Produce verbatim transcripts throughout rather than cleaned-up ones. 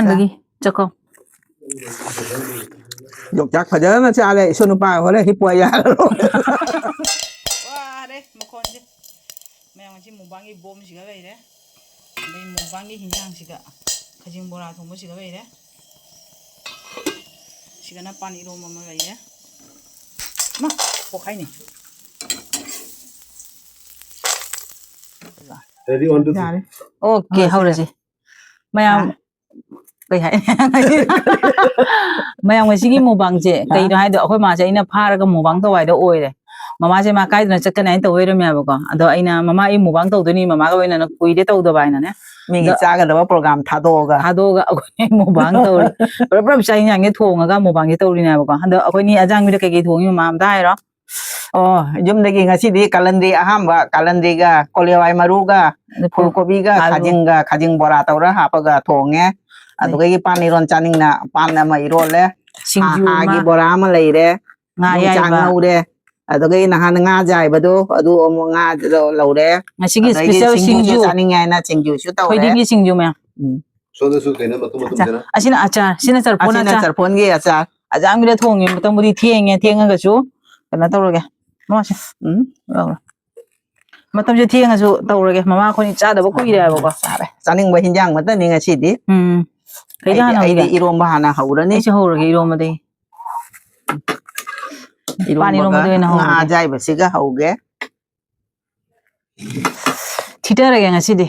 ꯑꯍꯥꯟꯕꯒꯤ ꯆꯥꯛꯈꯨꯝ꯫ ꯌꯣꯡꯆꯥꯛ ꯐꯖꯅ ꯆꯥꯔꯦ, ꯏꯁꯨ ꯅꯨꯄꯥ ꯍꯣꯔꯦꯟ ꯍꯤꯞꯄꯣ ꯌꯥꯔꯔꯣꯏ꯫ ꯋꯥꯔꯦ ꯃꯈꯣꯟꯁꯦ꯫ ꯃꯌꯥꯝ ꯉꯁꯤ ꯃꯨꯛꯕꯥꯡꯒꯤ ꯕꯣꯝꯁꯤꯒ ꯂꯩꯔꯦ꯫ ꯑꯗꯩ ꯃꯨꯛꯕꯥꯡꯒꯤ ꯍꯤꯟꯖꯥꯡꯁꯤꯒ ꯈꯖꯤꯡ ꯕꯣꯔꯥ ꯊꯣꯡꯕꯁꯤꯒ ꯂꯩꯔꯦ꯫ ꯁꯤꯒꯅ ꯄꯥꯟ ꯏꯔꯣꯝꯕ ꯑꯃ ꯂꯩꯔꯦ꯫ ꯃꯥ, ꯄꯣꯛꯈꯥꯏꯅꯤ꯫ Ready, one, two, three. ꯌꯥꯔꯦ꯫ ꯑꯣꯀꯦ, ꯍꯧꯔꯁꯤ꯫ ꯍꯧꯔꯁꯤ꯫ ꯃꯌꯥꯝ, ꯍꯥ? ꯀꯩ ꯍꯥꯏ? ꯃꯌꯥꯝ ꯉꯁꯤꯒꯤ ꯃꯨꯛꯕꯥꯡꯁꯦ ꯍꯥ? ꯀꯩꯅꯣ ꯍꯥꯏꯗꯣ, ꯑꯩꯈꯣꯏ ꯃꯥꯁꯦ ꯑꯩꯅ ꯐꯥꯔꯒ ꯃꯨꯛꯕꯥꯡ ꯇꯧ ꯍꯥꯏꯗꯣ ꯑꯣꯏꯔꯦ꯫ ꯃꯃꯥꯁꯦ ꯃꯥ ꯀꯥꯏꯗꯅ ꯆꯠꯀꯅꯤ ꯍꯥꯏꯅ ꯇꯧ ꯂꯩꯔꯝꯃꯦꯕꯀꯣ꯫ ꯑꯗꯣ ꯑꯩꯅ, "ꯃꯃꯥ, ꯑꯩ ꯃꯨꯛꯕꯥꯡ ꯇꯧꯗꯣꯏꯅꯤ, ꯃꯃꯥꯒ ꯑꯣꯏꯅ ꯀꯨꯏꯔꯦ ꯇꯧꯗꯕ" ꯍꯥꯏꯅꯅꯦ꯫ ꯃꯤꯒꯤ ꯑꯗꯣ ꯆꯥꯒꯗꯕ program ꯊꯥꯗꯣꯛꯑꯒ꯫ ꯊꯥꯗꯣꯛꯑꯒ ꯑꯩꯈꯣꯏ ꯃꯨꯛꯕꯥꯡ ꯇꯧꯔꯤ꯫ ꯄꯨꯂꯞ ꯄꯨꯂꯞ ꯆꯥꯛ ꯏꯟꯖꯥꯡꯁꯦ ꯊꯣꯡꯉꯒ ꯃꯨꯛꯕꯥꯡꯁꯦ ꯇꯧꯔꯤꯅꯦꯕꯀꯣ꯫ ꯑꯗꯣ ꯑꯩꯈꯣꯏꯅꯤ ꯑꯖꯥꯡꯕꯤꯗ ꯀꯩꯀꯩ ꯊꯣꯡꯉꯤ, ꯃꯃꯥ ꯑꯝꯇ ꯍꯥꯏꯔꯣ꯫ ꯑꯣ, ꯌꯨꯝꯗꯒꯤ ꯉꯁꯤꯗꯤ ꯀꯥꯂꯟꯗ꯭ꯔꯤ ꯑꯍꯥꯟꯕ, ꯀꯥꯂꯟꯗ꯭ꯔꯤꯒ ꯀꯣꯂꯤ ꯍꯋꯥꯏ ꯃꯔꯨꯒ ꯑꯗ ꯐꯨꯜ ꯀꯣꯕꯤꯒ ꯑꯂꯨ꯫ ꯈꯥꯖꯤꯡꯒ, ꯈꯥꯖꯤꯡ ꯕꯣꯔꯥ ꯇꯧꯔ ꯍꯥꯞꯄꯒ ꯊꯣꯡꯉꯦ꯫ ꯑꯗꯨꯗꯒꯤ ꯄꯥꯟ ꯏꯔꯣꯟ ꯆꯥꯅꯤꯡꯅ ꯄꯥꯟ ꯑꯃ ꯏꯔꯣꯜꯂꯦ꯫ ꯁꯤꯡꯖꯨ ꯍꯥ-, ꯍꯥꯒꯤ ꯑꯃ꯫ ꯕꯣꯔꯥ ꯑꯃ ꯂꯩꯔꯦ꯫ ꯉꯥ ꯌꯣꯡꯆꯥꯛ ꯑꯌꯥꯏꯕ꯫ ꯉꯧꯔꯦ꯫ ꯑꯗꯨꯗꯒꯤ ꯅꯍꯥꯟ ꯉꯥ ꯖꯥꯏꯕꯗꯣ, ꯑꯗꯨ ꯑꯃꯨꯛ ꯉꯥ ꯂꯧꯔꯦ꯫ ꯉꯁꯤꯒꯤ ꯑꯗꯒꯤ special ꯁꯤꯡꯖꯨꯁꯨ ꯁꯤꯡꯖꯨ꯫ ꯆꯥꯅꯤꯡꯉꯦ ꯍꯥꯏꯅ ꯁꯤꯡꯖꯨꯁꯨ ꯇꯧꯔꯦ꯫ ꯊꯣꯏꯗꯤꯡꯒꯤ ꯁꯤꯡꯖꯨ ꯃꯌꯥꯝ꯫ ꯎꯝ꯫ ꯁꯣꯝꯗꯁꯨ ꯀꯩꯅꯣ ꯃꯇꯨꯝ ꯃꯇꯨꯝ ꯑꯆꯥ-, ꯁꯤꯅ꯫ ꯑꯁꯤꯅ ꯑꯆꯥꯔ, ꯁꯤꯅ ꯆꯔꯐꯣꯟ ꯑꯁꯤꯅ ꯑꯆꯥꯔ꯫ ꯆꯔꯐꯣꯟꯒꯤ ꯑꯆꯥꯔ꯫ ꯑꯖꯥꯡꯕꯤꯗ ꯊꯣꯡꯉꯦ, ꯃꯇꯝꯕꯨꯗꯤ ꯊꯦꯡꯉꯦ, ꯊꯦꯡꯉꯒꯁꯨ ꯀꯩꯅꯣ ꯇꯧꯔꯒꯦ꯫ ꯃꯃꯥꯁꯦ꯫ ꯎꯝ꯫ ꯂꯧꯔꯣ꯫ ꯃꯇꯝꯁꯦ ꯊꯦꯡꯉꯁꯨ ꯇꯧꯔꯒꯦ꯫ ꯃꯃꯥ ꯑꯩꯈꯣꯏꯅꯤ ꯆꯥꯗꯕ ꯀꯨꯏꯔꯦ ꯍꯥꯏꯕꯀꯣ꯫ ꯆꯥꯔꯦ꯫ ꯆꯥꯅꯤꯡꯕ ꯍꯤꯟꯖꯥꯡ ꯑꯃꯠꯇꯅꯤ ꯉꯁꯤꯗꯤ꯫ ꯎꯝ꯫ ꯀꯩꯗ ꯑꯩꯗꯤ, ꯍꯥꯟꯅ ꯑꯩꯗꯤ ꯍꯧꯒꯦ? ꯏꯔꯣꯝꯕ ꯍꯥꯟꯅ ꯍꯧꯔꯅꯤ꯫ ꯑꯩꯁꯨ ꯍꯧꯔꯒꯦ ꯏꯔꯣꯝꯕꯗꯒꯤ꯫ ꯄꯥꯟ ꯏꯔꯣꯝꯕꯗ ꯏꯔꯣꯝꯕꯗ ꯑꯣꯏꯅ ꯉꯥ ꯍꯧꯔꯒꯦ꯫ ꯑꯖꯥꯏꯕꯁꯤꯒ ꯍꯧꯒꯦ꯫ ꯊꯤꯊꯔꯒꯦ ꯉꯁꯤꯗꯤ꯫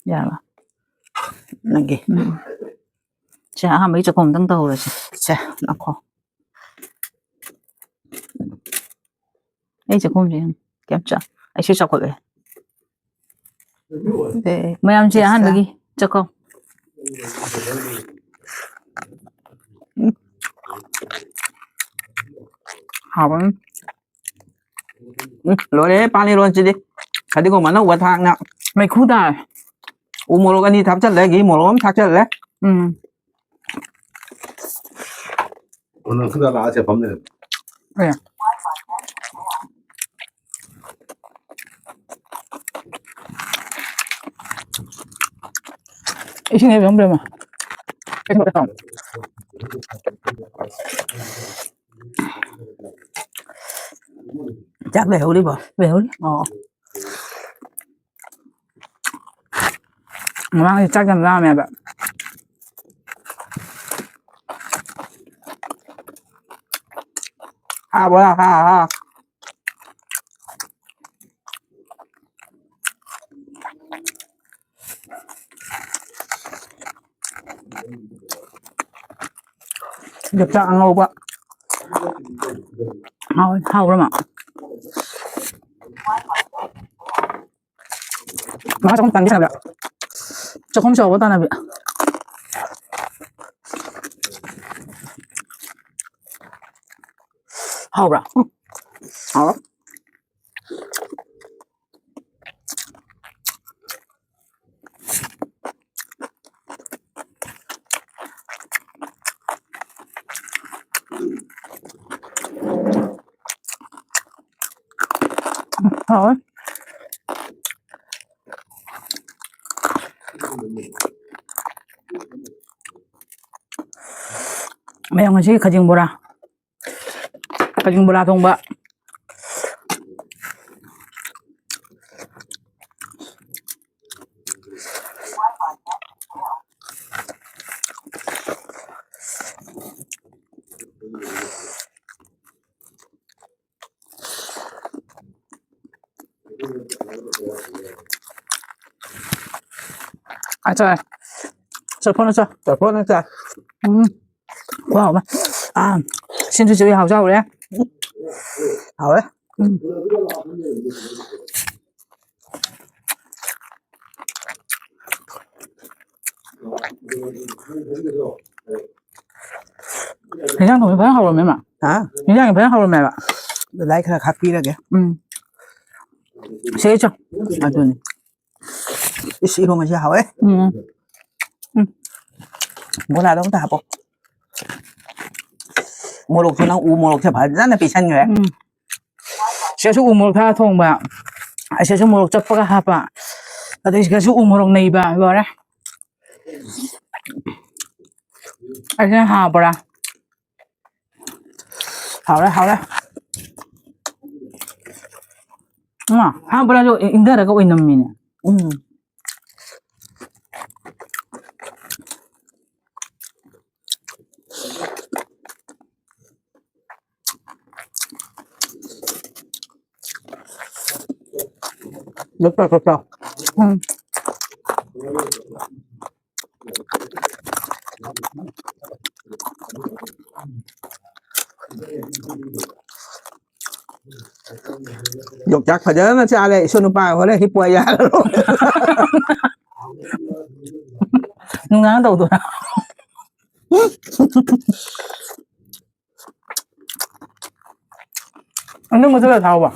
ꯌꯥꯔꯕ? ꯅꯪꯒꯤ꯫ ꯎꯝ꯫ ꯁꯦ, ꯑꯍꯥꯟꯕꯒꯤ ꯆꯥꯛꯈꯣꯝꯗꯪ ꯇꯧꯍꯧꯔꯁꯦ꯫ ꯁꯦ, ꯅꯈꯣ꯫ ꯑꯩ ꯆꯥꯛꯈꯣꯝꯁꯦ ꯌꯦꯡꯉꯨ꯫ ꯀꯌꯥꯝ ꯆꯥ-, ꯑꯩꯁꯨ ꯆꯥꯎꯈꯠꯂꯦ꯫ ꯑꯦ, ꯃꯌꯥꯝꯁꯦ ꯑꯁ꯫ ꯑꯍꯥꯟꯕꯒꯤ ꯆꯥꯛꯈꯣꯝ꯫ ꯎꯝ꯫ ꯍꯥꯎꯕꯅꯤ꯫ ꯎꯝ, ꯂꯣꯏꯔꯦꯍꯦ, ꯄꯥꯟ ꯏꯔꯣꯟꯁꯤꯗꯤ꯫ ꯐꯗꯤꯒꯣꯝ ꯑꯅꯧꯕ ꯊꯥꯛꯅ꯫ ꯃꯩꯈꯨ ꯇꯥꯔꯦ꯫ ꯎ ꯃꯣꯔꯣꯛ ꯑꯅꯤ ꯊꯥꯛꯆꯜꯂꯦ, ꯘꯤ ꯃꯣꯔꯣꯛ ꯑꯃ ꯊꯥꯛꯆꯜꯂꯦ꯫ ꯎꯝ꯫ ꯀꯣꯟꯅ ꯈꯨꯗꯥ ꯂꯥꯛꯑ ꯆꯦꯐꯝ ꯂꯩꯔꯝꯃꯦ꯫ ꯑꯦ꯫ ꯏꯁꯤꯡ ꯍꯦꯛ ꯌꯥꯎꯔꯝꯗ꯭ꯔꯦ, ꯃꯥ꯫ ꯆꯥꯛ ꯂꯩꯍꯧꯔꯤꯕꯣ? ꯂꯩꯍꯧꯔꯤ꯫ ꯑꯣ꯫ ꯃꯃꯥꯡꯁꯦ ꯆꯥꯛ ꯌꯥꯝ ꯂꯥꯝꯃꯦꯕ꯫ ꯍꯥ, ꯕꯣꯔꯥ, ꯍꯥ, ꯍꯥ꯫ ꯌꯣꯡꯆꯥꯛ ꯑꯉꯧꯕ꯫ ꯍꯥꯎꯋꯦ, ꯍꯥꯎꯕ꯭ꯔꯥ, ꯃꯥ? ꯃꯥ ꯆꯥꯛꯈꯨꯝ ꯇꯥꯟꯒꯦ ꯁꯥꯟꯅꯕ꯫ ꯆꯥꯛꯈꯨꯝ ꯆꯥꯎꯕ ꯇꯥꯟꯅꯕꯤ꯫ ꯍꯥꯎꯕ꯭ꯔꯥ? ꯎꯝ꯫ ꯍꯥꯎꯋꯦ꯫ ꯍꯥꯎꯋꯦ꯫ ꯃꯌꯥꯝ ꯉꯁꯤꯒꯤ ꯈꯖꯤꯡ ꯕꯣꯔꯥ꯫ ꯀꯛꯆꯤꯡ ꯕꯣꯔꯥ ꯊꯣꯡꯕ꯫ ꯑꯆꯥ꯫ ꯆꯠꯐꯣꯅ ꯆꯥ꯫ ꯆꯠꯐꯣꯅ ꯆꯥ꯫ ꯎꯝ꯫ ꯈꯨꯍꯥꯎ ꯑꯃ꯫ ꯑꯥ, ꯁꯤꯟꯁꯨ ꯆꯨꯏ, ꯍꯥꯎꯁꯨ ꯍꯥꯎꯔꯦ꯫ ꯍꯥꯎꯋꯦ꯫ ꯎꯝ꯫ ꯍꯤꯟꯖꯥꯡ ꯊꯣꯡꯕ ꯐꯖꯅ ꯍꯧꯔꯝꯃꯦ, ꯃꯥ꯫ ꯍꯥ? ꯍꯤꯟꯖꯥꯡ ꯐꯖꯅ ꯍꯧꯔꯝꯃꯦꯕ꯫ ꯑꯗꯨ ꯂꯥꯏ ꯈꯔ ꯈꯥꯛꯄꯤꯔꯒꯦ꯫ ꯎꯝ꯫ ꯁꯦ, ꯆꯣ꯫ ꯑꯗꯨꯅꯤ꯫ ꯏꯁ, ꯏꯔꯣꯝꯕꯁꯦ ꯍꯥꯎꯋꯦ꯫ ꯎꯝ꯫ ꯎꯝ꯫ ꯕꯣꯔꯥꯗꯣ ꯑꯝꯇ ꯍꯥꯞꯄꯣ꯫ ꯃꯣꯔꯣꯛꯁꯨ ꯅꯪ ꯎ ꯃꯣꯔꯣꯛꯁꯦ ꯐꯖꯅ ꯄꯤꯁꯟꯈ꯭ꯔꯦ꯫ ꯎꯝ꯫ ꯁꯤꯗꯁꯨ ꯎ ꯃꯣꯔꯣꯛ ꯊꯥꯛꯑ ꯊꯣꯡꯕ꯫ ꯑꯁꯤꯗꯁꯨ ꯃꯣꯔꯣꯛ ꯆꯞꯄꯒ ꯍꯥꯞꯄ꯫ ꯑꯗꯩ ꯁꯤꯗꯁꯨ ꯎ ꯃꯣꯔꯣꯛ ꯅꯩꯕ꯫ ꯂꯣꯏꯔꯦ꯫ ꯑꯩꯁꯤꯅ ꯍꯥ ꯕꯣꯔꯥ꯫ ꯍꯥꯎꯔꯦ, ꯍꯥꯎꯔꯦ꯫ ꯎꯝ, ꯍꯥ ꯕꯣꯔꯥꯁꯨ ꯏꯪꯊꯔꯒ ꯑꯣꯏꯅꯝꯃꯤꯅꯦ꯫ ꯎꯝ꯫ ꯂꯣꯛꯇꯥꯛ ꯂꯣꯛꯇꯥꯛ꯫ ꯎꯝ꯫ ꯌꯣꯡꯆꯥꯛ ꯐꯖꯅ ꯆꯥꯔꯦ꯫ ꯏꯁꯨ ꯅꯨꯄꯥ ꯍꯣꯔꯦꯟ ꯍꯤꯞꯄꯨ ꯍꯥꯏ ꯌꯥꯔꯔꯣꯏ꯫ ꯅꯨꯡꯗꯥꯡ ꯇꯧꯗꯣꯏꯔꯥ? ꯑꯗꯨꯝ ꯃꯨꯊꯠꯂ ꯊꯥꯎꯕ꯫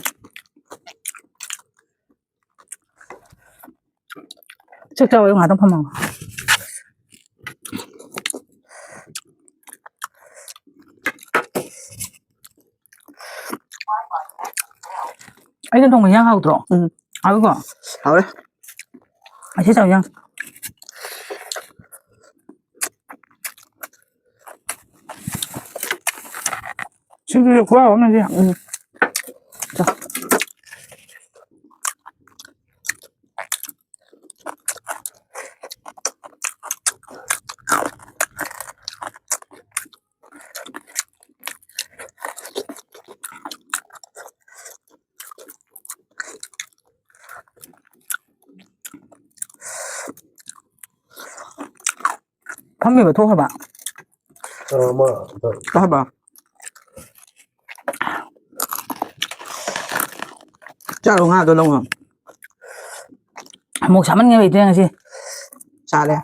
ꯆꯥꯛ ꯆꯥꯕ ꯉꯥꯛꯇꯪ ꯐꯝꯃꯒ꯫ ꯑꯩꯅ ꯊꯣꯡꯕ ꯏꯟꯖꯥꯡ ꯍꯥꯎꯇ꯭ꯔꯣ? ꯎꯝ꯫ ꯍꯥꯎꯏꯀꯣ? ꯍꯥꯎꯔꯦ꯫ ꯑꯁꯤ ꯆꯥꯎ ꯏꯟꯖꯥꯡ꯫ ꯁꯤꯡꯖꯨꯁꯦ ꯈꯨꯍꯥꯎ ꯑꯃꯅꯤ꯫ ꯎꯝ꯫ ꯐꯝꯃꯤꯕ ꯊꯣꯛꯈ꯭ꯔꯕ? ꯑ, ꯃꯥ, ꯀꯩ ꯍꯥꯏꯕ? ꯆꯥꯔꯣ, ꯉꯥꯗꯣ ꯂꯧꯔꯣ꯫ ꯃꯣꯔꯣꯛ ꯁꯥꯃꯟꯈ꯭ꯔꯦ ꯏꯆꯦ ꯉꯁꯤ꯫ ꯆꯥꯔꯦ꯫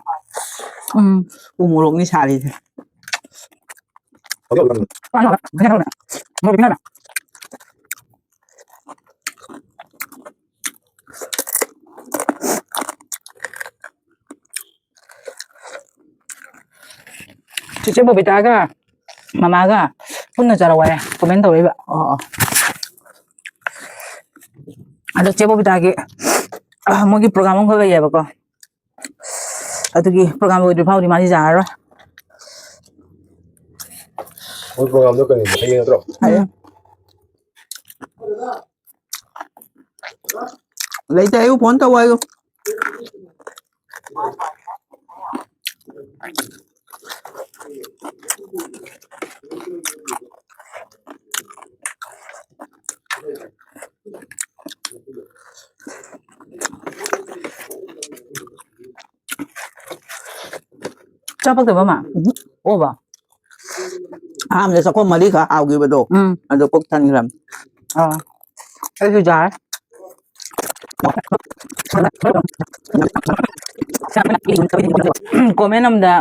ꯎꯝ꯫ ꯎ ꯃꯣꯔꯣꯛꯅꯤ ꯁꯥꯔꯤꯁꯦ꯫ ꯆꯤꯆꯦ ꯕꯣꯕꯤꯇꯥꯒ ꯃꯃꯥꯒ ꯄꯨꯟꯅ ꯆꯥꯔꯛꯑꯣ ꯍꯥꯏ comment ꯇꯧꯔꯛꯏꯕ꯫ ꯑꯣ, ꯑꯣ꯫ ꯑꯗꯣ ꯆꯦ ꯕꯣꯕꯤꯇꯥꯒꯤ, ꯑ, ꯃꯣꯏꯒꯤ program ꯑꯃꯈꯛ ꯂꯩꯌꯦꯕꯀꯣ꯫ ꯑꯗꯨꯒꯤ ꯄ꯭ꯔꯣꯒꯥꯝ ꯂꯣꯏꯗ꯭ꯔꯤ ꯐꯥꯎꯗꯤ ꯃꯥꯗꯤ ꯌꯥꯔꯔꯣꯏ꯫ ꯃꯣꯏ ꯄ꯭ꯔꯣꯒꯥꯝꯗꯣ ꯀꯩꯅꯣ, ꯍꯌꯦꯡ ꯅꯠꯇ꯭ꯔꯣ? ꯍꯌꯦꯡ꯫ ꯂꯩꯇꯦ, ꯑꯩꯕꯨ ꯐꯣꯟ ꯇꯧ ꯍꯥꯏꯌꯨ꯫ ꯆꯥ ꯄꯛꯇꯕ ꯑꯃ? ꯑꯣꯕ? ꯑꯍꯥꯟꯕꯗ ꯆꯥꯛꯈꯣꯝ ꯃꯔꯤꯈꯛ ꯍꯥꯎꯈꯤꯕꯗꯣ, ꯎꯝ꯫ ꯑꯗꯨ ꯄꯨꯛ ꯊꯟꯈ꯭ꯔꯕꯅꯤ꯫ ꯑꯥ꯫ ꯑꯩꯁꯨ ꯌꯥꯔꯦ꯫ ꯀꯣꯃꯦꯟ ꯑꯃꯗ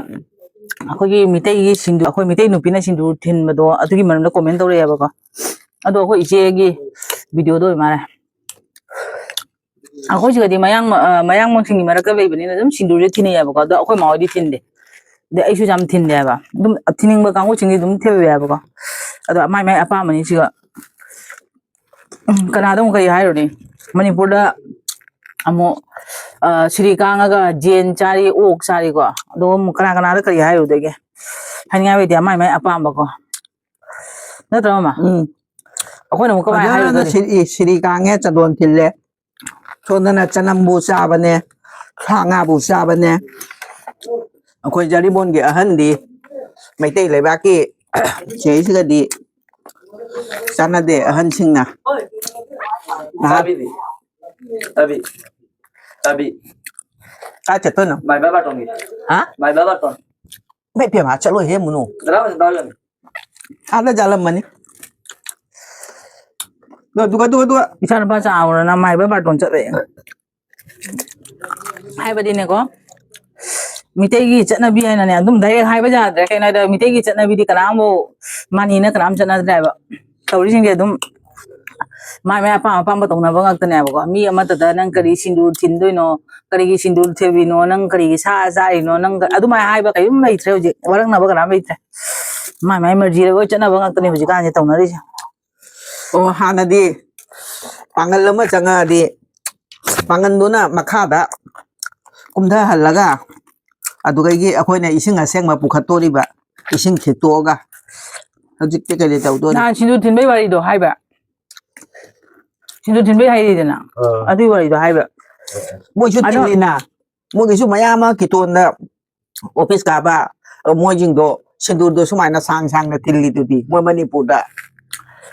ꯑꯩꯈꯣꯏꯒꯤ ꯃꯤꯇꯩꯒꯤ ꯁꯤꯡꯗꯨ, ꯑꯩꯈꯣꯏ ꯃꯤꯇꯩ ꯅꯨꯄꯤꯅ ꯁꯤꯡꯗꯨ ꯊꯤꯟꯕꯗꯣ, ꯑꯗꯨꯒꯤ ꯃꯔꯝꯗ ꯀꯣꯃꯦꯟ ꯇꯧꯔꯛꯑꯦꯕꯀꯣ꯫ ꯑꯗꯣ ꯑꯩꯈꯣꯏ ꯏꯆꯦꯒꯤ ꯚꯤꯗꯤꯑꯣꯗꯣ ꯑꯣꯏ ꯃꯥꯜꯂꯦ꯫ ꯑꯩꯈꯣꯏ ꯁꯤꯒꯗꯤ ꯃꯌꯥꯡ-, ꯑ, ꯃꯌꯥꯡꯃꯛꯁꯤꯡꯒꯤ ꯃꯔꯛꯇ ꯂꯩꯕꯅꯤꯅ ꯑꯗꯨꯝ ꯁꯤꯡꯗꯨꯁꯦ ꯊꯤꯟꯅꯩꯌꯦꯕꯀꯣ꯫ ꯑꯗꯣ ꯑꯩꯈꯣꯏ ꯃꯥ ꯍꯣꯏꯗꯤ ꯊꯤꯟꯗꯦ꯫ ꯑꯗꯩ ꯑꯩꯁꯨ ꯌꯥꯝ ꯊꯤꯟꯗꯦ ꯍꯥꯏꯕ꯫ ꯑꯗꯨꯝ ꯊꯤꯟꯅꯤꯡꯕ ꯀꯥꯡꯕꯨꯁꯤꯡꯗꯤ ꯑꯗꯨꯝ ꯊꯤꯜꯂꯦ ꯍꯥꯏꯕꯀꯣ꯫ ꯑꯗꯣ ꯃꯥꯏ ꯃꯥꯏ ꯑꯄꯥꯝꯕꯅꯤ ꯁꯤꯒ꯫ ꯎꯝ, ꯀꯅꯥꯗ ꯑꯃꯨꯛ ꯀꯔꯤ ꯍꯥꯏꯔꯨꯅꯤ? ꯃꯅꯤꯄꯨꯔꯗ ꯑꯃꯨꯛ, ꯑ, ꯁꯤꯔꯤ ꯀꯥꯡꯉꯒ ꯖꯦꯟ ꯆꯥꯔꯤ, ꯑꯣꯛ ꯆꯥꯔꯤꯀꯣ꯫ ꯑꯗꯣ ꯑꯃꯨꯛ ꯀꯅꯥ ꯀꯅꯥꯗ ꯀꯔꯤ ꯍꯥꯏꯔꯨꯗꯣꯏꯒꯦ? ꯍꯥꯏꯅꯤꯡꯉꯥꯏ ꯑꯣꯏꯗꯦ, ꯃꯥꯏ ꯃꯥꯏ ꯑꯄꯥꯝꯕꯀꯣ꯫ ꯅꯠꯇ꯭ꯔꯣ, ꯃꯃꯥ? ꯎꯝ꯫ ꯑꯩꯈꯣꯏꯅ ꯑꯃꯨꯛ ꯀꯃꯥꯏꯅ ꯐꯖꯅ ꯍꯥꯏꯔꯨꯗꯣꯔꯤ? ꯁꯤꯔꯤ, ꯁꯤꯔꯤ ꯀꯥꯡꯉꯦ, ꯆꯟꯗꯣꯟ ꯊꯤꯜꯂꯦ꯫ ꯁꯣꯝꯗꯅ ꯆꯅꯝꯕꯨ ꯆꯥꯕꯅꯦ, ꯁꯥ ꯉꯥꯕꯨ ꯆꯥꯕꯅꯦ꯫ ꯑꯩꯈꯣꯏ ꯖꯔꯤꯕꯣꯟꯒꯤ ꯑꯍꯟꯗꯤ ꯃꯩꯇꯩ ꯂꯩꯕꯥꯛꯀꯤ ꯁꯤꯁꯤꯒꯗꯤ ꯆꯥꯟꯅꯗꯦ ꯑꯍꯟꯁꯤꯡꯅ꯫ ꯅꯍꯥꯟ ꯇꯥꯕꯤꯗꯤ? ꯇꯥꯕꯤ? ꯇꯥꯕꯤ? ꯀꯥꯏ ꯆꯠꯇꯣꯏꯅꯣ? ꯃꯥꯏꯕ ꯕꯥꯔꯇꯣꯟꯒꯤ꯫ ꯍꯥ? ꯃꯥꯏꯕ ꯕꯥꯔꯇꯣꯟ꯫ ꯏꯃꯥꯏ ꯄꯦꯝꯃ, ꯆꯠꯂꯣꯏꯍꯦ ꯃꯨꯅꯨ꯫ ꯗꯗꯥ ꯍꯣꯏ ꯆꯠꯄ ꯍꯥꯏꯕꯅꯤ꯫ ꯑꯥꯗ ꯆꯠꯂꯝꯃꯅꯤ꯫ ꯑꯗꯨꯒ, ꯑꯗꯨꯒ, ꯑꯗꯨꯒ꯫ ꯏꯆꯥ ꯅꯨꯄꯥ ꯆꯥꯎꯔꯅ ꯃꯥꯏꯕ ꯕꯥꯔꯇꯣꯟ ꯆꯠꯂꯦ꯫ ꯍꯥꯏꯕꯗꯤꯅꯦꯀꯣ, ꯃꯤꯇꯩꯒꯤ ꯆꯠꯅꯕꯤ ꯍꯥꯏꯅꯅꯦ, ꯑꯗꯨꯝ ꯗꯥꯏꯔꯦꯛ ꯍꯥꯏꯕ ꯌꯥꯗ꯭ꯔꯦ꯫ ꯀꯩꯅꯣ ꯍꯥꯏꯗ, ꯃꯤꯇꯩꯒꯤ ꯆꯠꯅꯕꯤꯗꯤ ꯀꯅꯥꯝꯕꯨ ꯃꯥꯅꯤꯅ ꯀꯅꯥꯝ ꯆꯠꯅꯗ꯭ꯔꯦꯕ꯫ ꯇꯧꯔꯤꯁꯤꯡꯁꯦ ꯑꯗꯨꯝ ꯃꯥꯏ ꯃꯥꯏ ꯑꯄꯥꯝ ꯑꯄꯥꯝꯕ ꯇꯧꯅꯕ ꯉꯥꯛꯇꯅꯦꯕꯀꯣ꯫ ꯃꯤ ꯑꯃꯠꯇꯗ "ꯅꯪ ꯀꯔꯤ ꯁꯤꯡꯗꯨ ꯊꯤꯟꯗꯣꯏꯅꯣ? ꯀꯔꯤꯒꯤ ꯁꯤꯡꯗꯨ ꯊꯤꯜꯂꯤꯅꯣ? ꯅꯪ ꯀꯔꯤꯒꯤ ꯁꯥ ꯆꯥꯔꯤꯅꯣ?" ꯅꯪ ꯀ-, ꯑꯗꯨꯃꯥꯏꯅ ꯍꯥꯏꯕ ꯀꯔꯤꯝ ꯂꯩꯇ꯭ꯔꯦ ꯍꯧꯖꯤꯛ꯫ ꯋꯥꯔꯛꯅꯕ ꯀꯅꯥꯝ ꯂꯩꯇ꯭ꯔꯦ꯫ ꯃꯥꯏ ꯃꯥꯏ ꯃꯔꯖꯤꯗ ꯂꯣꯏ ꯆꯠꯅꯕ ꯉꯥꯛꯇꯅꯦ ꯍꯧꯖꯤꯛꯀꯥꯟꯁꯦ ꯇꯧꯅꯔꯤꯁꯦ꯫ ꯑꯣ, ꯍꯥꯟꯅꯗꯤ ꯄꯥꯡꯒꯜ ꯑꯃ ꯆꯪꯉꯛꯑꯗꯤ ꯄꯥꯡꯒꯜꯗꯨꯅ ꯃꯈꯥꯗ ꯀꯨꯝꯊꯍꯜꯂꯒ ꯑꯗꯨꯗꯒꯤ ꯑꯩꯈꯣꯏꯅ ꯏꯁꯤꯡ ꯑꯁꯦꯡꯕ ꯄꯨꯈꯠꯇꯣꯔꯤꯕ, ꯏꯁꯤꯡ ꯈꯤꯛꯇꯣꯛꯑꯒ꯫ ꯍꯧꯖꯤꯛꯇꯤ ꯀꯩ ꯇꯧꯗꯣꯔꯤ? ꯅꯍꯥꯟ ꯁꯤꯡꯖꯨ ꯊꯤꯟꯕꯩ ꯋꯥꯔꯤꯗꯣ ꯍꯥꯏꯕ꯫ ꯁꯤꯡꯖꯨ ꯊꯤꯟꯕꯩ ꯍꯥꯏꯔꯤꯗꯅ꯫ ꯑꯥ꯫ ꯑꯗꯨꯒꯤ ꯋꯥꯔꯤꯗꯣ ꯍꯥꯏꯕ꯫ ꯃꯣꯏꯁꯨ ꯑꯗꯣ ꯊꯤꯜꯂꯤꯅ, ꯃꯣꯏꯒꯤꯁꯨ ꯃꯌꯥꯝ ꯑꯃ ꯀꯤꯇꯣꯟꯗ ꯑꯣꯐꯤꯁ ꯀꯥꯕ, ꯃꯣꯏꯁꯤꯡꯗꯣ ꯁꯤꯟꯗꯨꯔꯗꯣ ꯁꯨꯃꯥꯏꯅ ꯁꯥꯡ ꯁꯥꯡꯅ ꯊꯤꯜꯂꯤꯗꯨꯗꯤ ꯃꯣꯏ ꯃꯅꯤꯄꯨꯔꯗ꯫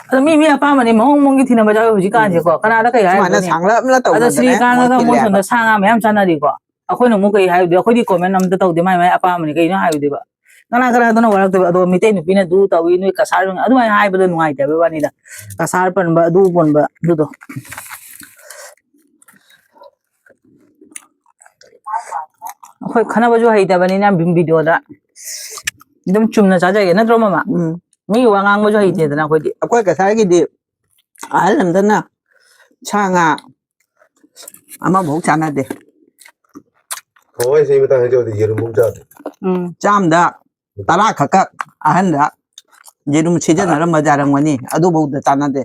ꯑꯗꯣ ꯃꯤ ꯃꯤ ꯑꯄꯥꯝꯕꯅꯤ, ꯃꯑꯣꯡ ꯃꯑꯣꯡꯒꯤ ꯊꯤꯅꯕ ꯌꯥꯎꯋꯦ ꯍꯧꯖꯤꯛꯀꯥꯟꯁꯦꯀꯣ꯫ ꯀꯅꯥꯗ ꯀꯩ ꯁꯨꯃꯥꯏꯅ ꯍꯥꯏꯔꯨꯅꯤ? ꯁꯥꯡꯂꯞꯅ ꯑꯗꯣ ꯇꯧꯅꯗꯅ ꯁ꯭ꯔꯤꯀꯥꯟꯇꯒ ꯃꯣꯏ ꯃꯣꯏ ꯊꯤꯜꯂꯦꯕ꯫ ꯁꯣꯝꯗ ꯁꯥ ꯉꯥ ꯃꯌꯥꯝ ꯆꯥꯅꯔꯤꯀꯣ꯫ ꯑꯩꯈꯣꯏꯅ ꯑꯃꯨꯛ ꯀꯩ ꯍꯥꯏꯔꯨꯗꯤ? ꯑꯩꯈꯣꯏꯗꯤ ꯀꯣꯃꯦꯟ ꯑꯝꯇ ꯇꯧꯗꯦ, ꯃꯥꯏ ꯃꯥꯏ ꯑꯄꯥꯝꯕꯅꯤ꯫ ꯀꯩꯅꯣ ꯍꯥꯏꯔꯨꯗꯣꯏꯕ? ꯀꯅꯥ ꯀꯅꯥꯗꯅꯣ ꯋꯥꯔꯛꯇꯣꯏꯕ? ꯑꯗꯣ ꯃꯤꯇꯩ ꯅꯨꯄꯤꯅ ꯑꯗꯨ ꯇꯧꯏ, ꯅꯣꯏ ꯀꯁꯥꯔ ꯑꯗꯨꯃꯥꯏꯅ ꯍꯥꯏꯕꯗꯣ ꯅꯨꯡꯉꯥꯏꯇꯦ ꯍꯥꯏꯕꯩ ꯋꯥꯅꯤꯗ꯫ ꯀꯁꯥꯔ ꯄꯟꯕ, ꯑꯗꯨ ꯄꯟꯕ, ꯑꯗꯨꯗꯣ꯫ ꯑꯩꯈꯣꯏ ꯈꯟꯅꯕꯁꯨ ꯍꯩꯇꯕꯅꯤꯅ ꯚꯤꯗꯤꯑꯣꯗ ꯑꯗꯨꯝ ꯆꯨꯝꯅ ꯆꯥꯖꯒꯦ ꯅꯠꯇ꯭ꯔꯣ, ꯃꯃꯥ? ꯎꯝ꯫ ꯃꯤ ꯋꯥ ꯉꯥꯡꯕꯁꯨ ꯍꯩꯇꯦꯗꯅ ꯑꯩꯈꯣꯏꯗꯤ꯫ ꯑꯩꯈꯣꯏ ꯀꯁꯥꯔꯒꯤꯗꯤ ꯑꯍꯜ ꯑꯃꯗꯅ ꯁꯥ ꯉꯥ ꯑꯃꯐꯥꯎ ꯆꯥꯟꯅꯗꯦ꯫ ꯍꯣꯏ, ꯁꯤ ꯃꯇꯥꯡ ꯍꯥꯏꯖꯧꯗꯤ ꯌꯦꯔꯨꯝ ꯑꯃꯨꯛ ꯆꯥꯗꯦ꯫ ꯎꯝ꯫ ꯆꯥꯝꯗ ꯇꯔꯥ ꯈꯛꯀ ꯑꯍꯟꯗ ꯌꯦꯔꯨꯝ ꯁꯤꯖꯤꯟꯅꯔꯝꯕ ꯌꯥꯔꯝꯒꯅꯤ, ꯑꯗꯨꯐꯥꯎꯗ ꯆꯥꯟꯅꯗꯦ꯫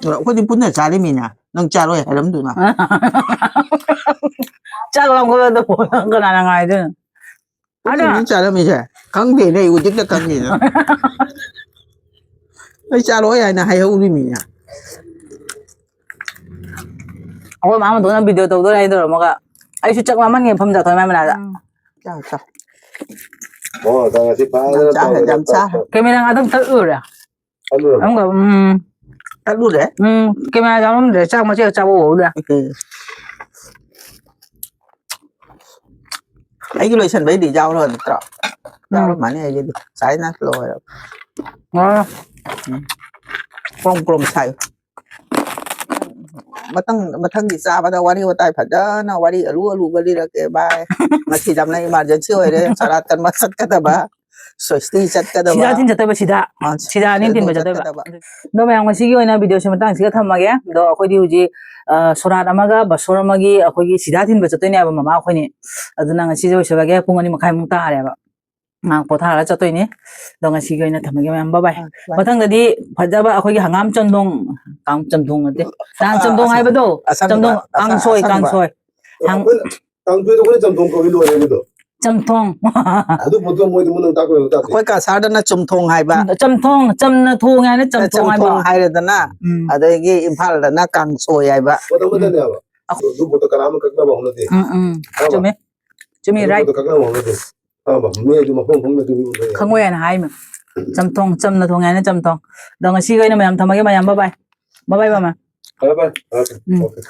ꯑꯩꯈꯣꯏꯗꯤ ꯄꯨꯟꯅ ꯆꯥꯔꯤꯃꯤꯅ, ꯅꯪ ꯆꯥꯔꯣꯏ ꯍꯥꯏꯔꯝꯗꯨꯅ꯫ ꯆꯥꯛ ꯂꯥꯝꯒꯠꯂꯗ ꯀꯅꯥꯅ ꯉꯥꯏꯗꯣꯏꯅꯣ? ꯑꯗ ꯄꯨꯟꯅ ꯆꯥꯔꯝꯃꯤꯁꯦ ꯈꯪꯗꯦꯅꯦ, ꯑꯩ ꯍꯧꯖꯤꯛꯇ ꯈꯪꯉꯤꯅ꯫ ꯑꯩ ꯆꯥꯔꯣꯏ ꯍꯥꯏꯅ ꯍꯥꯏꯍꯧꯔꯤꯃꯤꯅ꯫ ꯑꯩꯈꯣꯏ ꯃꯥ ꯃꯇꯣꯟꯅ ꯚꯤꯗꯤꯑꯣ ꯇꯧꯗꯣꯏꯔꯦ ꯍꯥꯏꯗꯧꯔꯝꯃꯒ ꯑꯩꯁꯨ ꯆꯥꯛ ꯂꯥꯝꯃꯟꯒꯦ ꯐꯝ ꯆꯥꯊꯣꯛꯑꯦ ꯃꯥꯏ ꯃꯅꯥꯛꯇ꯫ ꯆꯥ, ꯆꯥ꯫ ꯑꯣ, ꯉꯁꯤ ꯌꯥꯝ ꯆꯥ, ꯌꯥꯝ ꯆꯥ꯫ ꯀꯦꯃꯦꯔꯥ ꯉꯥꯛꯇꯪ ꯇꯠꯂꯨꯔꯦ꯫ ꯇꯠꯂꯨꯔꯕꯣ? ꯑꯃꯒ ꯎꯝ ꯇꯠꯂꯨꯔꯦ꯫ ꯎꯝ ꯀꯦꯃꯦꯔꯥ ꯌꯥꯎꯔꯝꯗ꯭ꯔꯦ, ꯆꯥꯛ ꯃꯆꯦꯠ ꯆꯥꯕ ꯎꯍꯧꯗ꯭ꯔꯦ꯫ ꯑꯩꯒꯤ ꯂꯣꯏꯁꯟꯕꯩꯗꯤ ꯌꯥꯎꯔꯣ ꯅꯠꯇ꯭ꯔꯣ? ꯌꯥꯎꯔꯝꯃꯅꯤ ꯑꯩꯒꯤꯗꯤ ꯆꯥꯏꯅ ꯂꯣꯏꯔꯦ꯫ ꯑꯣ꯫ ꯀ꯭ꯔꯣꯝ ꯀ꯭ꯔꯣꯝ ꯁꯥꯏ꯫ ꯃꯊꯪ ꯃꯊꯪꯒꯤ ꯆꯥꯕꯗ ꯋꯥꯔꯤ ꯋꯥꯇꯥꯏ ꯐꯖꯅ ꯋꯥꯔꯤ ꯑꯔꯨ ꯑꯔꯨꯕ ꯂꯤꯔꯛꯀꯦ ꯚꯥꯏ꯫ ꯉꯁꯤꯗꯤ ꯌꯥꯝꯅ ꯏꯃꯥꯔꯖꯦꯟꯁꯤ ꯑꯣꯏꯔꯦ꯫ ꯁꯣꯔꯥꯠ ꯀꯟꯕ ꯆꯠꯀꯗꯕ, ꯁ꯭ꯋꯁꯇꯤ ꯆꯠꯀꯗꯕ꯫ ꯁꯤꯗꯥ ꯊꯤꯟ ꯆꯠꯇꯣꯏꯕ ꯁꯤꯗꯥ꯫ ꯑ, ꯁꯤꯗꯥ ꯅꯤꯡꯊꯤꯟꯕ ꯆꯠꯇꯣꯏꯕ꯫ ꯆꯠꯀꯗꯕ꯫ ꯑꯗꯣ ꯃꯌꯥꯝ ꯉꯁꯤꯒꯤ ꯑꯣꯏꯅ ꯚꯤꯗꯤꯑꯣꯁꯦ ꯃꯇꯥꯡꯁꯤꯒ ꯊꯝꯃꯒꯦ꯫ ꯑꯗꯣ ꯑꯩꯈꯣꯏꯗꯤ ꯍꯧꯖꯤꯛ ꯑ, ꯁꯣꯔꯥꯠ ꯑꯃꯒ ꯕꯁꯣꯔ ꯑꯃꯒꯤ ꯑꯩꯈꯣꯏꯒꯤ ꯁꯤꯗꯥ ꯊꯤꯟꯕ ꯆꯠꯇꯣꯏꯅꯦꯕ ꯃꯃꯥ ꯑꯩꯈꯣꯏꯅꯤ꯫ ꯑꯗꯨꯅ ꯉꯁꯤꯁꯦ ꯂꯣꯏꯁꯤꯜꯂꯒꯦ, ꯄꯨꯡ ꯑꯅꯤ ꯃꯈꯥꯏꯃꯨꯛ ꯇꯥꯔꯦꯕ꯫ ꯉꯥꯏꯍꯥꯛ ꯄꯣꯊꯥꯔꯒ ꯆꯠꯇꯣꯏꯅꯦ꯫ ꯑꯗꯣ ꯉꯁꯤꯒꯤ ꯑꯣꯏꯅ ꯊꯝꯃꯒꯦ ꯃꯌꯥꯝ, ꯕꯥꯏ ꯕꯥꯏ꯫ ꯑ, ꯁꯨꯃꯥꯏꯅ꯫ ꯃꯊꯪꯗꯗꯤ ꯐꯖꯕ ꯑꯩꯈꯣꯏꯒꯤ ꯍꯪꯒꯥꯝ ꯆꯟꯗꯣꯡ ꯀꯥꯡ ꯆꯝꯊꯣꯡ ꯅꯠꯇꯦ꯫ ꯀꯥꯡ ꯆꯝꯊꯣꯡ ꯍꯥꯏꯕꯗꯣ? ꯑꯁꯪꯕ, ꯆꯝꯊꯣꯡ, ꯑꯁꯪ-, ꯀꯥꯡꯁꯣꯏ, ꯑꯁꯪꯕ꯫ ꯀꯥꯡꯁꯣꯏ꯫ ꯍꯥꯡ- ꯑꯩꯈꯣꯏꯅ ꯀꯥꯡꯁꯣꯏꯗꯣ ꯑꯩꯈꯣꯏ ꯂꯣꯏꯔꯦ ꯑꯗꯨꯗꯣ꯫ ꯆꯝꯊꯣꯡ꯫ ꯑꯗꯨ ꯄꯣꯠꯇꯣ ꯃꯣꯏꯗꯤ ꯃꯅꯨꯡ ꯇꯥꯛꯄ ꯑꯣꯏꯔꯝ ꯇꯥꯗꯦ꯫ ꯑꯩꯈꯣꯏ ꯀꯁꯥꯔꯗꯅ ꯆꯨꯝꯊꯣꯡ ꯍꯥꯏꯕ꯫ ꯎꯝ, ꯆꯝꯊꯣꯡ, ꯆꯝꯅ ꯊꯣꯡꯉꯦ ꯍꯥꯏꯅ ꯆꯝꯊꯣꯡ ꯍꯥꯏꯕ꯫ ꯆꯝꯊꯣꯡ ꯍꯥꯏꯔꯦꯗꯅ, ꯎꯝ꯫ ꯑꯗꯒꯤ ꯏꯝꯐꯥꯜꯗꯅ ꯀꯥꯡꯁꯣꯏ ꯍꯥꯏꯕ꯫ ꯄꯣꯠ ꯑꯃꯗꯅꯦꯕ꯫ ꯎꯝ꯫ ꯑꯗꯨ ꯄꯣꯠꯇꯣ ꯀꯅꯥꯝ ꯀꯛꯅꯕ ꯍꯧꯅꯗꯦ꯫ ꯎꯝ, ꯎꯝ꯫ ꯈꯪꯉꯕ? ꯆꯨꯝꯃꯦ꯫ ꯆꯨꯝꯃꯤ, ꯑꯗꯨ right꯫ ꯄꯣꯠꯇꯣ ꯀꯛꯅꯕ ꯍꯧꯅꯗꯦ꯫ ꯈꯪꯉꯕ? ꯃꯤ ꯑꯗꯨ ꯃꯐꯝ ꯃꯐꯝꯗ ꯑꯗꯨꯝ ꯎꯕ ꯌꯥꯏ꯫ ꯈꯪꯉꯣꯏ ꯍꯥꯏꯅ ꯍꯥꯏꯃ꯫ ꯆꯝꯊꯣꯡ, ꯆꯝꯅ ꯊꯣꯡꯉꯦ ꯍꯥꯏꯅ ꯆꯝꯊꯣꯡ꯫ ꯑꯗꯣ ꯉꯁꯤꯒꯤ ꯑꯣꯏꯅ ꯃꯌꯥꯝ ꯊꯝꯃꯒꯦ, ꯃꯌꯥꯝ bye bye꯫ Bye bye, ꯃꯃꯥ꯫ ꯐꯔꯦ, ꯐꯔꯦ, ꯐꯔꯦ, ꯐꯔꯦ꯫ ꯎꯝ꯫ Okay꯫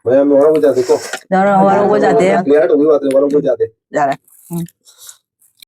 ꯃꯌꯥꯝ ꯋꯥꯔꯧꯕ ꯌꯥꯗꯦꯀꯣ꯫ ꯌꯥꯔꯣꯏ, ꯋꯥꯔꯧꯕ ꯌꯥꯗꯦ꯫ Clear ꯇꯧꯕꯤꯌꯨ ꯉꯥꯛꯇꯅꯤ, ꯋꯥꯔꯧꯕ ꯌꯥꯗꯦ꯫ ꯌꯥꯔꯦ꯫ ꯎꯝ꯫